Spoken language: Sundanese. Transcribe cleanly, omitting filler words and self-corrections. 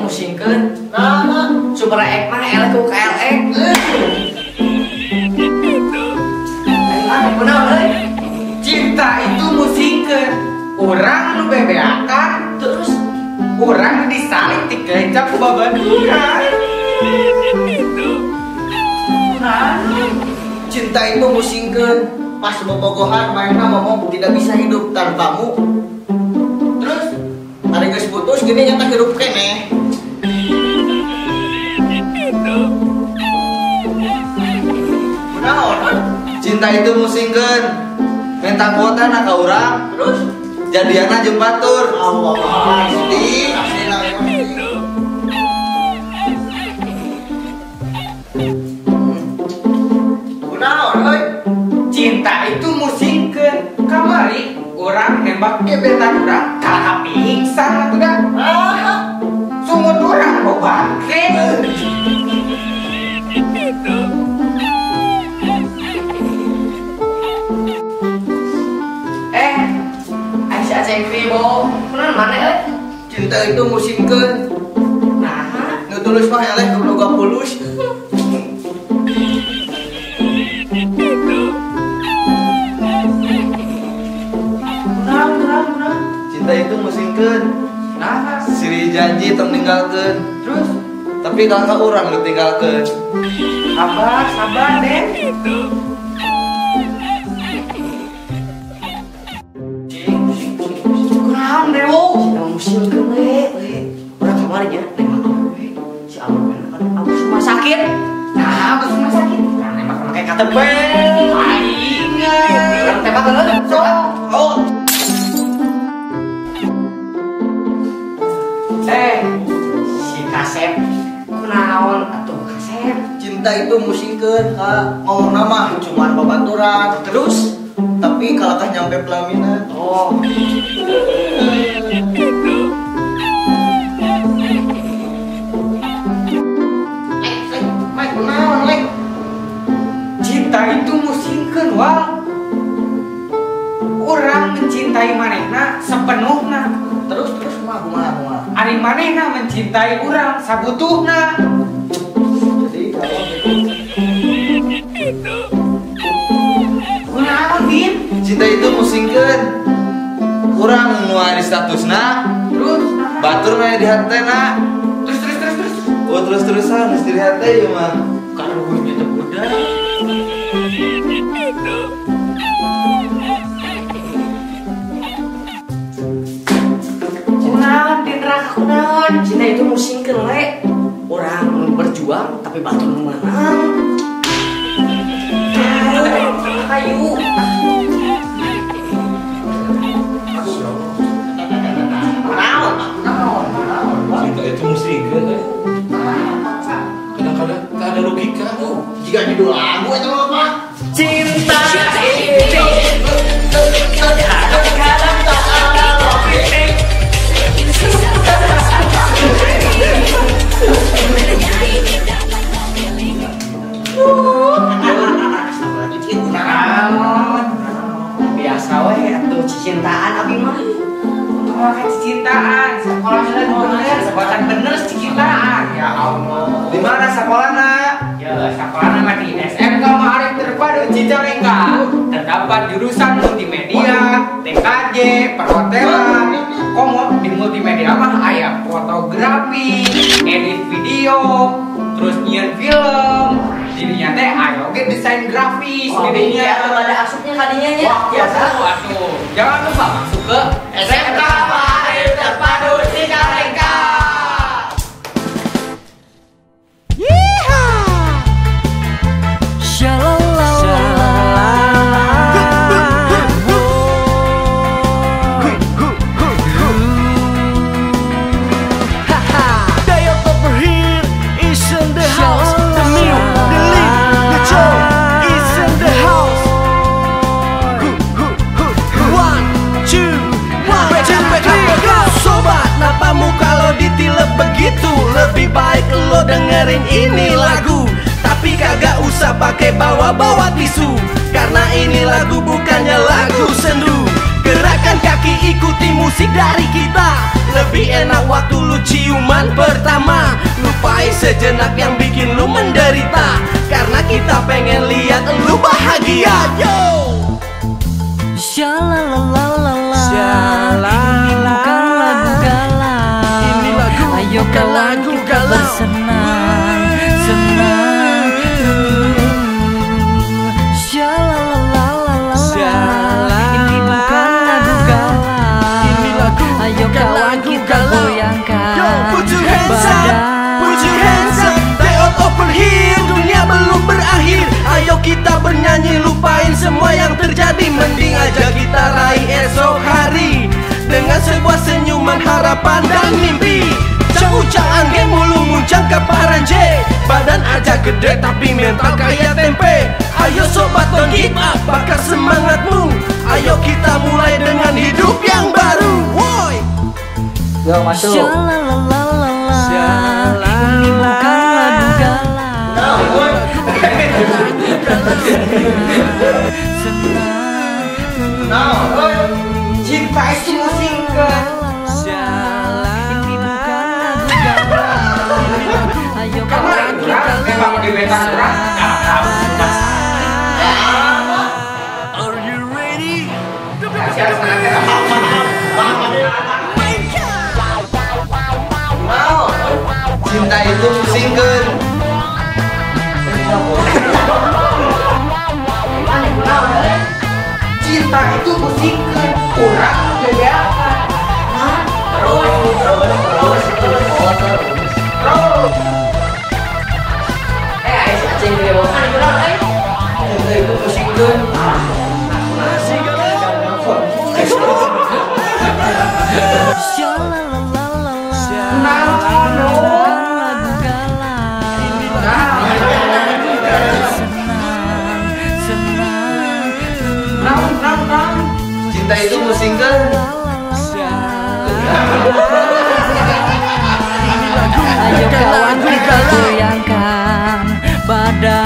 musingkeun. Nah, Super Ek mah eleh ku KLX. Ah, kunaon euy? Cinta itu musingkeun. Urang nu bebeakan, Terus urang disalib dikencang ku babaturan. Nah, cinta itu musingkeun. Pas bobogohan mainna ngomong tidak bisa hidup tanpamu. Terus Ari geus putus gini nyata hidup keneh. Kunaon? Cinta itu musingkeun. Minta kuota na ka urang, Terus jadianna jeung batur. Allah pasti pasti lah pasti. Kunaon euy? Cinta itu musingkeun. Kamari urang nembak gebetan urang kalah pingsan atuh dah. Ah, Sungut urang bau bangke. Eh, aing si Aceng Kribo. Kunaon maneh euy? Cinta itu musingkeun. Nah, Nu tulus mah eleh kudu boga pulus. Kunaon, kunaon, kunaon. Cinta itu musingkeun. Nah, Siri janji tong ninggalkeun, terus tapi kalah ka urang nu tinggalkeun. Sabar, sabar deh. Kunaon Dewo? Cinta musingkeun we. Urang kamari nya nembak awewe. Si awewe kan abus rumah sakit. Nah, abus rumah sakit. Urang nembak make KTP. Aing. Urang tembak heula. Sok. Oh. Eh, si Kasep. Kunaon atuh Kasep? Cinta itu musingkeun, Kak. Ngomong nama cuman babaturan. Terus? Tapi kalakah nyampe pelaminan. Oh. Lek, lek, Mike, kunaon, lek? Cinta itu musingkeun, Wal. Urang mencintai manehna sepenuhna. Terus terus kumaha kumaha kumaha. Ari manehna mencintai urang sabutuhna. Jadi kalau Kunaon, Bim? Cinta itu musingkeun. Urang nu aya di statusna, Terus batur nu aya di hatena. Terus terus terus terus. Oh, terus-terusan geus di hate ieu mah. Karuhunnya teh budak. Kunaon di neraka kunaon? Cinta itu musingkeun le. Orang berjuang tapi batur nu menang. Ayo. Kunaon? Kunaon? Kunaon? Cinta itu musingkeun eh. Kadang-kadang tak ada logika. Jika judul lagu itu mah, Pak. Cinta itu kadang-kadang tak ada logika. Naon? Biasa we atuh cintaan abi mah. Makan cintaan, sekolah bener, sekolah bener cintaan. Ya Allah. Di mana sekolahna? Ya, sekolah mah di SMK Ma'arif Terpadu Cicalengka. Terdapat jurusan multimedia, TKJ, perhotelan. Komo di multimedia mah aya fotografi, edit video, terus nyian film. Jadinya teh ayo ge desain grafis Jadinya jadinya. ada asupnya kadinya nya. Wah, Biasa. atuh. Jangan lupa masuk ke SMK Ma'arif Terpadu Cicalengka. Begitu lebih baik lo dengerin ini lagu, tapi kagak usah pakai bawa-bawa tisu, karena ini lagu bukannya lagu sendu. Gerakan kaki ikuti musik dari kita, lebih enak waktu lu ciuman pertama. sejenak yang bikin lu menderita, karena kita pengen lihat lu bahagia. Yo! Shalalalalala. Ini bukan lagu galau. Ini lagu Ayo bukan kawan lagu kita galau. Bersenang senang. Shalalalalala. Ini bukan lagu galau. Ini lagu Ayo bukan kawan lagu kita galau. goyangkan Yo, put your hands up, badan. Put your hands up. They all over here, dunia belum berakhir. Ayo kita bernyanyi, lupain semua yang terjadi. Mending aja kita raih esok hari dengan sebuah senyuman, harapan dan mimpi. Cang angge mulu muncang ke paranje. Badan aja gede tapi mental kayak tempe. Ayo sobat, don't give up, bakar semangatmu. Ayo kita mulai dengan hidup yang baru. Woi. Yo masuk. Shalalalalala. Ini bukan lagu galau. Senang. Cinta itu musingkeun. Ini bukan lagu galau. Ayo Kamar kawan urang kita nembak di beta urang abus rumah sakit. Are you ready? Mau. Cinta itu musingkeun. Cinta itu musingkeun. Urang gegeakan. Terus terus terus terus oh, terus. Terus. Eh, si Aceng direbokan kurang eh. Cinta itu musingkeun. Shalalalalala. Naon, Ini bukan lagu galau. Ayo kawan kita bersenang senang. Naon, naon, naon. Cinta itu musingkeun. Ayo kawan kita goyangkan badan.